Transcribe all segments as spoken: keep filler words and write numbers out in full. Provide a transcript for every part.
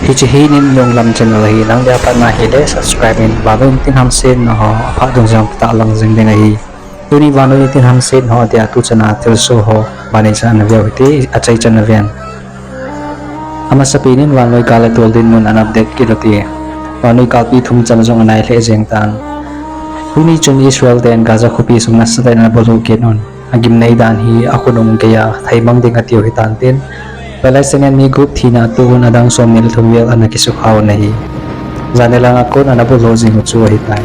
Hiche hi Ninlung Lam channel ahi, nang dia phatna hile subscribe in, vannoi nitin hamsetna ho aphat dungjuiya phatah lang jing ding ahi. Tuni vannoi nitin hamsetna ho dia tuchan a thilsoh ho vannoi chan a ana veu hite, achaichan a ven. Amasapen in vannoi gal le tol dinmun ana update kit ute. Vannoi galpi thum chan jong anai lheh jeng tan. Tuni chun Israel ten Gaza khopi sung nasatah in ana bulhu kit un. Agimnei dan hi akhonung geiya theimang ding atiu hitan tin, Palestinian mi gup thina tuh un adang somni le thum vel ana kisukha un ahi. Janhi langa kon ana bulhu jing u chu ahitai.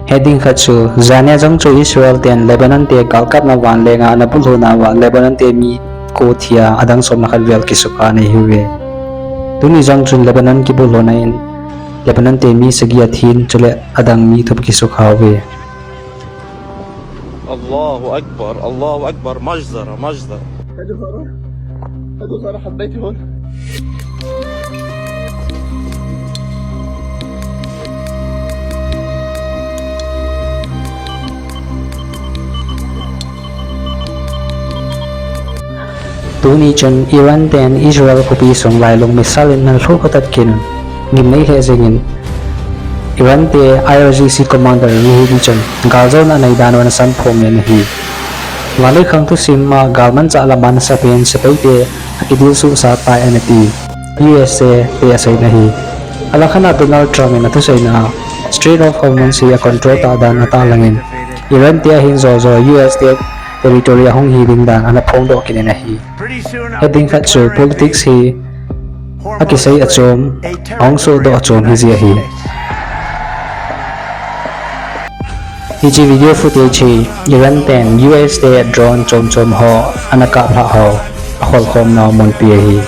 Heading khat chu, jania jong chu Israel ten Lebanon te galkapna vanlenga ana bulhunauva Lebanon te mi ko thia adang somna khat vel kisukha ana hiuve. Tuni jong chun Lebanon kibulhuna in Lebanon te mi sagi athin chule adang mi thum kisukha uve. الله أكبر، الله أكبر، مجزرة، مجزرة. هذه الزهرة، هذه الزهرة حبيتي هون. Tuni chun Iran ten Israel khopi sung lailung missile in ana lhu phatat kit un, gimnei lheh jengin, Iran te I R G C commander Ruhani chun galjona anei dan u ana samphong in ahi. Vannoi khang thusim a galmanchah lama nasapen sepaite akidilsuhsah tai ana ti, U S A te aseina ahi. Alangkhat a Donald Trump in athuseina a Strait of Hormuz hi acontrol tah dan atahlangin, Iran te ahin jo jo U S te territory ahung hi ding dan ana phongdoh kit in ahi. Heading khat chu politics hi akisei achom, ahung sohdoh achom hiji ahi. Hiche video footage hi Iran ten U S te drone chom chom ho ana kaplhah ho akholkhomna munpi ahi.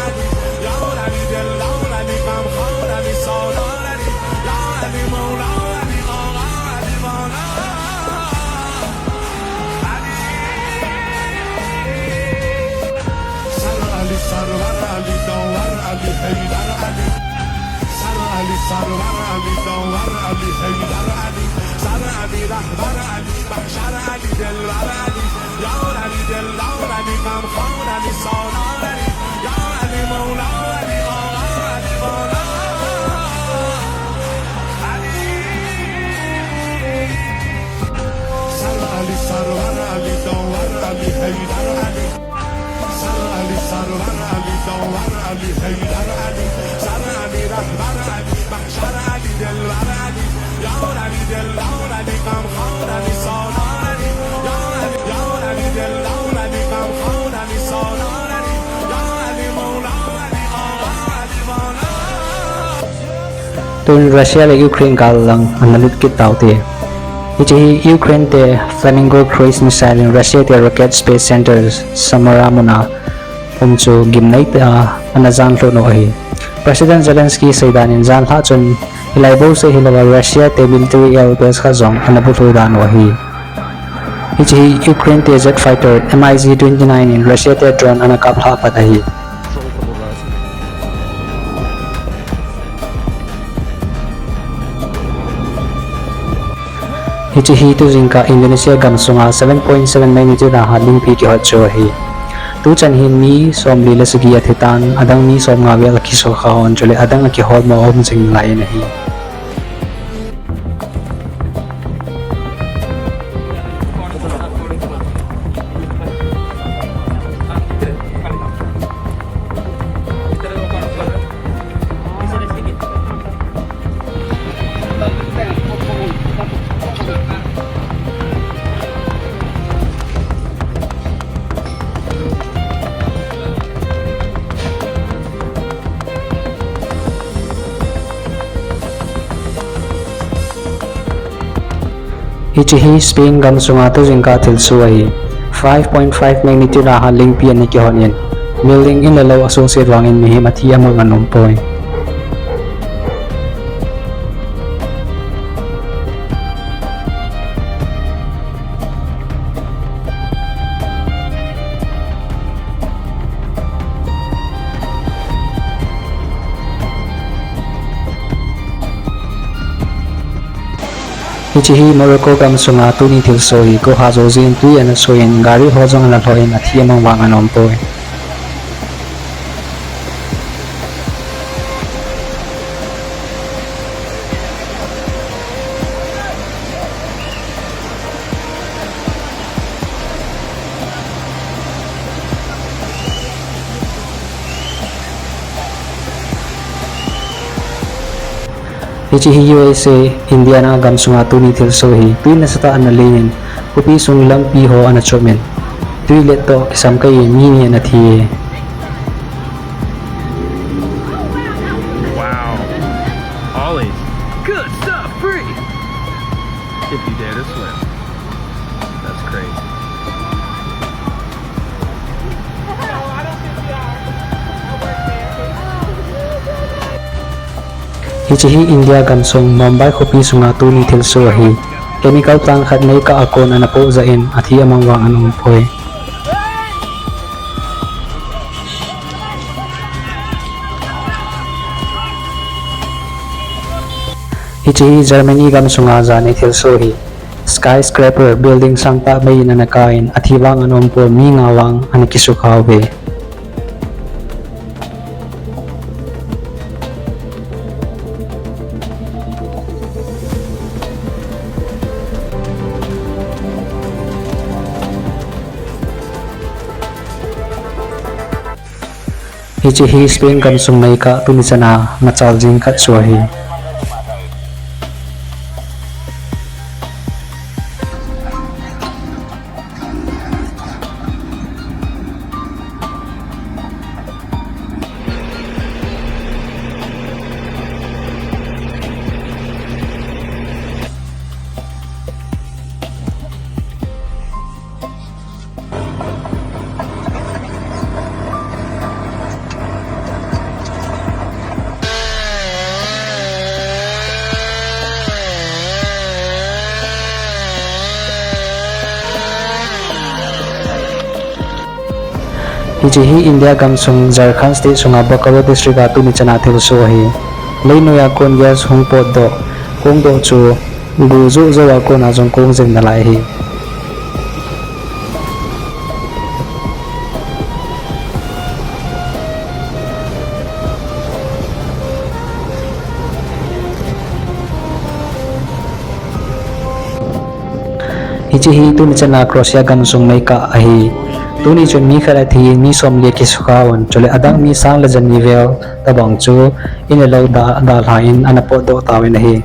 Tun Russia le Ukraine gal lang ana lut kit taute. Hiche hi Ukraine te Flamingo cruise missile in Russia te rocket space center Samara muna um chu gimnei tah a ana janlhut u ahi. President Zelensky seidan in janlhah chun hilai bouseh hilouva Russia te military air base khat jong ana bulhu dan u ahi. Hiche hi Ukraine te jet fighter M I G twenty-nine in Russia te drone ana kaplhah pat ahi. Hiche hi tujingkah Indonesia gamsunga seven point seven magnitude a hatlingpi kihot chu ahi. Tuchan hin mi somli le sagi athitan, adang mi somnga vel akisukha hon chule adang akiholmo aum jing nalai in ahi. Hiche hi Spain gamsunga tujingkah thilsoh ahi. Five point five magnitude a hatlingpi ana kihot in, building in le lou asungset vangin mihem athi aman aumpoi. Hiche hi Morocco gamsunga tuni thilsoh hi, kohat joujin twi ana soh in, gari ho jong ana lhoh in, athi amang vang ana um poi. Hiche hi U S A, Indiana gamsunga tuni thilsoh hi, twi nasatah ana len in, khopi sung lampi ho ana chom in, twi let toh kisam kei in mi ni ana thi e. Wow. Ollie. Good stuff, free. If you dare to swim. That's crazy. Hiche hi India gamsung Mumbai khopi sunga tuni thilsoh ahi. Chemical plant khat meikah a kon ana poh jeh in athi amang vang ana um poi. Hiche hi Germany gamsunga jani thilsoh ahi. Skyscraper building sangtah mei in ana kah in athi vang ana um pon, mi nga vang ana kisukha uve. Hiche hi Spain gamsung meikah tuni chana machal jing khat chu ahi. Hiche hi India gamsung Jharkhand state sunga Bokaro district a tuni chana thilsoh ahi. Leinoiya kon gas hung potdoh, kongdoh chu gu joh joh a kona jong kong jeng nalai ahi. Hiche hi tuni chana Croatia gamsung meikah ahi. Tuni chun mi khat athi in mi somli akisukha un, chule adang mi sang le jani vel tobang chu in le lou da, dalha in ana potdoh tauvin ahi.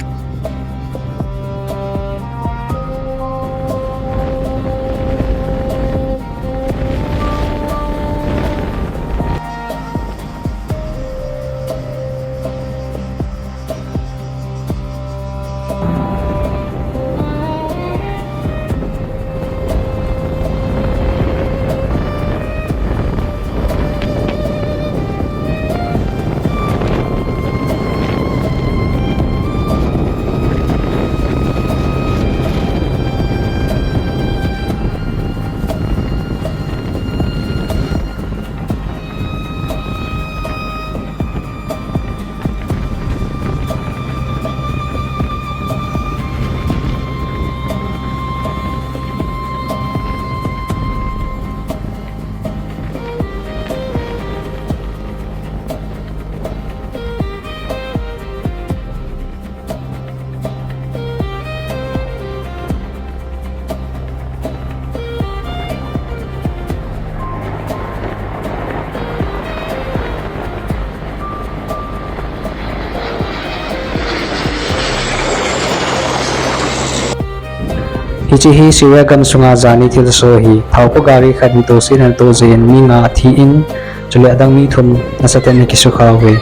Hiche hi Syria gamsunga jani thilsoh ahi. Thaopo gari khat in tohse in ana toh jeh in mi nga athi in, chule adang mi thum nasatah in akisukha uve.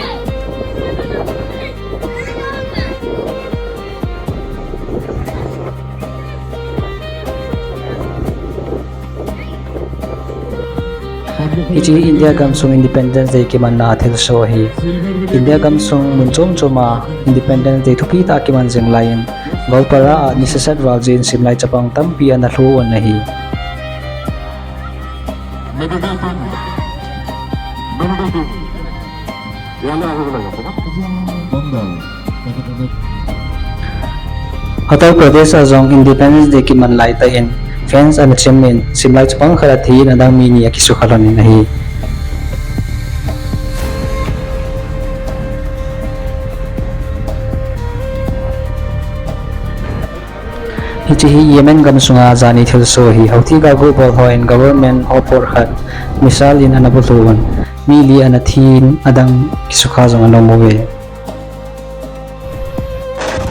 Hiche hi India gamsung Independence Day kimanna thilsoh ahi. India gamsung mun chom choma Independence Day thupi tah a kiman jing laiyin, Goalpara a ni sesat val jeh in simlai chapang tampi ana lhu un ahi. Uttar Pradesh a jong Independence Day kiman laitah in fans ana chim in, simlai chapang khat athi in adang mi ni akisukha lhon in ahi. Hiche hi Yemen gamsunga jani thilsoh ahi. Houthi galgu bol hon government ho port khat missile in ana bulhu un, mi li ana thi in adang kisukha jong ana um uve.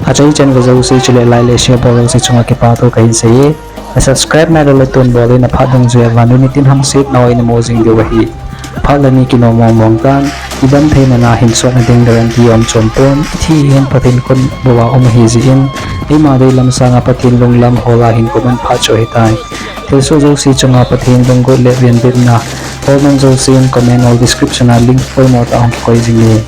Achaichan vejouse chule like le share bol jouse chunga kipathu kahin sei e. Na subscribe nailou le tun bol in, aphat dungjuiya vannoi nitin hamsetnau in imu jing diu ahi. Phat le ni kinom mong mong tan, idam theina na hinsotna ding guarantee um chom pon, ithi hin Pathen khut bou a um ahi jeh in, eima deilam sanga Pathen lunglam hol a hin comment phat chu ahitai. Thilsoh jouse chunga Pathen lunggot le venbitna, holman jousen comment or description a link poimo tah a hung kikoi jing e.